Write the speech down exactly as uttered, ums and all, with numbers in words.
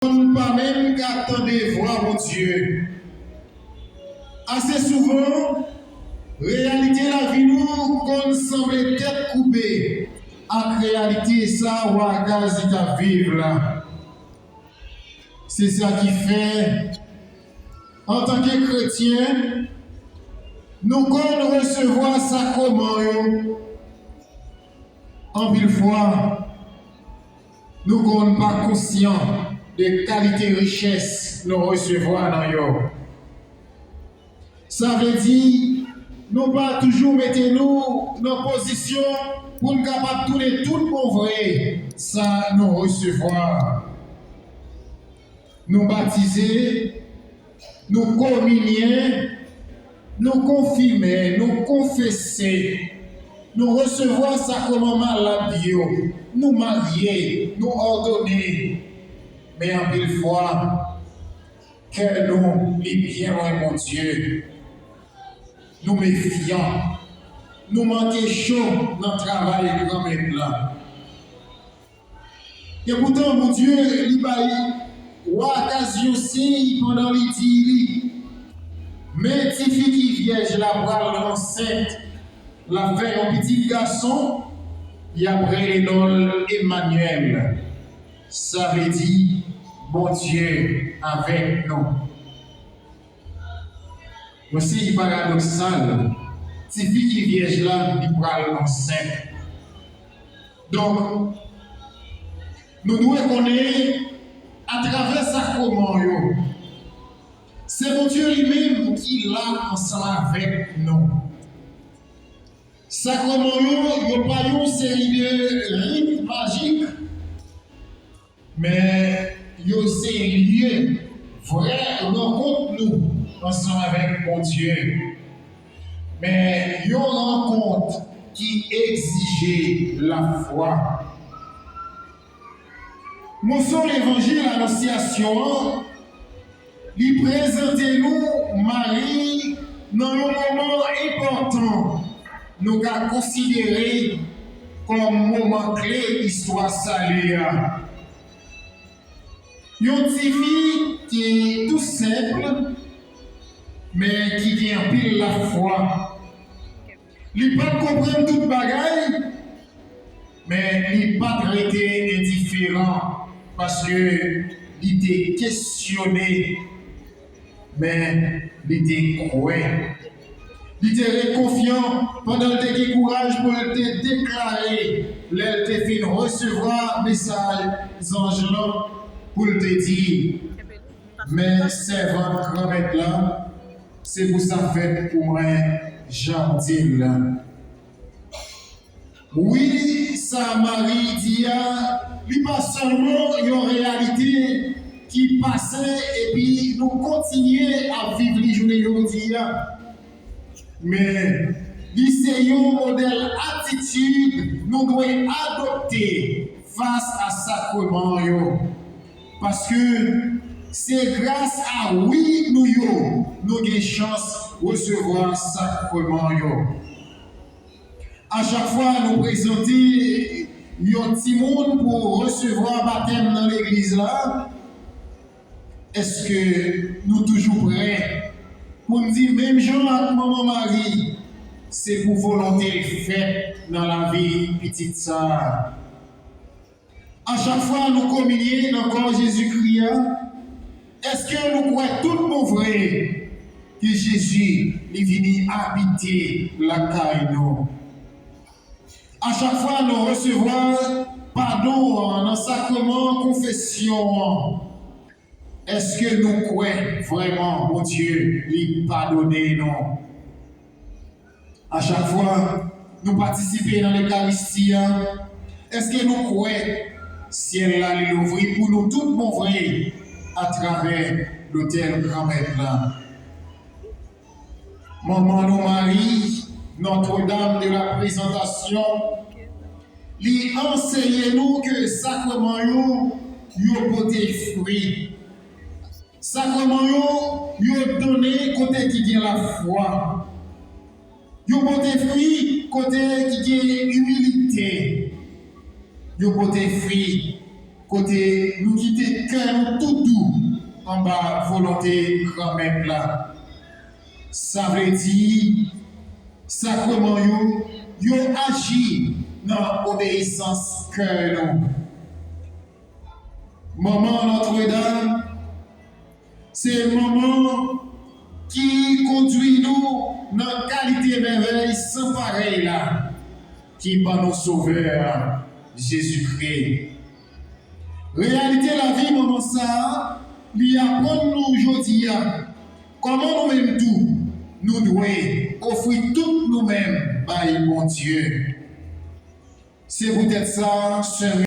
konn pa menm ka tande vwa Bondye. Ase souvan, reyalite lavi nou konn sanble tèt koupe ak reyalite sa Waka Zita viv la. Se sa ki fè, antanke kretyen, nou konn resevwa sakreman yo. Anpil fwa, nou konn pa konsyan de kalite richès nou resevwa nan yo. Sa vle di, nou pa toujou mete nou nan pozisyon pou n kapab tounen tout bon vre sa nou resevwa. Nou batize, nou kominye, nou konfime, nou konfese, nou resevwa sakreman malad yo, nou marye, nou òdone. Men anpil fwa, kè nou li byen lwen Bondye. Nou mefyan. Nou manke cho nan travay Granmèt la. Epoutan, Bondye, li bay wa Akaz yon siy pandan li di li, men tifi ki vyèj la pral ansent, l ap fè yon pitit gason, y ap rele non l Emanyèl. Sa vle di, Bondye avèk nou. Yon siy paradoksal, tifi ki vyèj la, li pral ansent. Donk, nou dwe konnen, atravè sakreman yo, se Bondye li menm ki la ansanm avèk nou. Sakreman yo, yo pa yon seri de rit majik, men yo se lye vrè rankont nou ansanm avèk Bondye. Men yon rankont ki egzije lafwa. Moso Levanjil Anonsyasyon an, li prezante nou Mari nan yon moman enpòtan nou ka konsidere kòm moman kle istwa sali a. Yon tifi ki tou senp, men ki gen anpil lafwa. Li pa t konprann tout bagay, men li pa t rete endiferan, paske li te kesyone, men li te kwè. Li te ret konfyan pandan l te gen kouraj pou l te deklare, lè l te fin resevwa mesaj zanj lan, pou l te di, men sèvant Granmèt la, se pou sa fèt pou mwen jan w di l la. Wi, sa Mari di a, li pa sèlman yon reyalite ki pase epi nou kontinye ap viv li jounen jodi a, men li se yon modèl atitid nou dwe adopte fas a sakreman yo. Paske se gras a wi nou yo, nou gen chans resevwa sakreman yo. A chak fwa nou prezante yon timoun pou resevwa batèm nan legliz la, èske nou toujou prè pou n di menm jan ak Manman Mari, se pou volonte l fèt nan lavi pitit sa a? A chak fwa nou kominye nan kò Jezikri a, èske nou kwè tout bon vre ke Jezi li vini abite lakay nou? A chak fwa nou resevwa padon an nan sakreman konfesyon an, èske nou kwè vrèman Bondye li padone nou? A chak fwa nou patisipe nan Lekaristi a, èske nou kwè syèl la li louvri pou nou tout bon vre atravè lotèl Granmèt la? Manman nou Mari, Notre-Dame de la Présentation, li anseye nou ke sakreman yo, yo pote fwi. Sakreman yo, yo donnen kote ki gen lafwa. Yo pote fwi kote ki gen imilite. Yo pote fwi kote nou kite kè nou tou dou anba volonte Granmèt la. Sa vle di, sakreman yo, yo aji nan obeyisans kè nou. Manman Nòtredam, se manman ki kondwi nou nan kalite mèvèy san parèy la, ki ban nou Sovè a, Jezikri. Reyalite lavi manman sa a, li aprann nou jodi a, kòman nou menm tou, nou dwe ofri tout nou menm bay Bondye. Se poutèt sa, sè m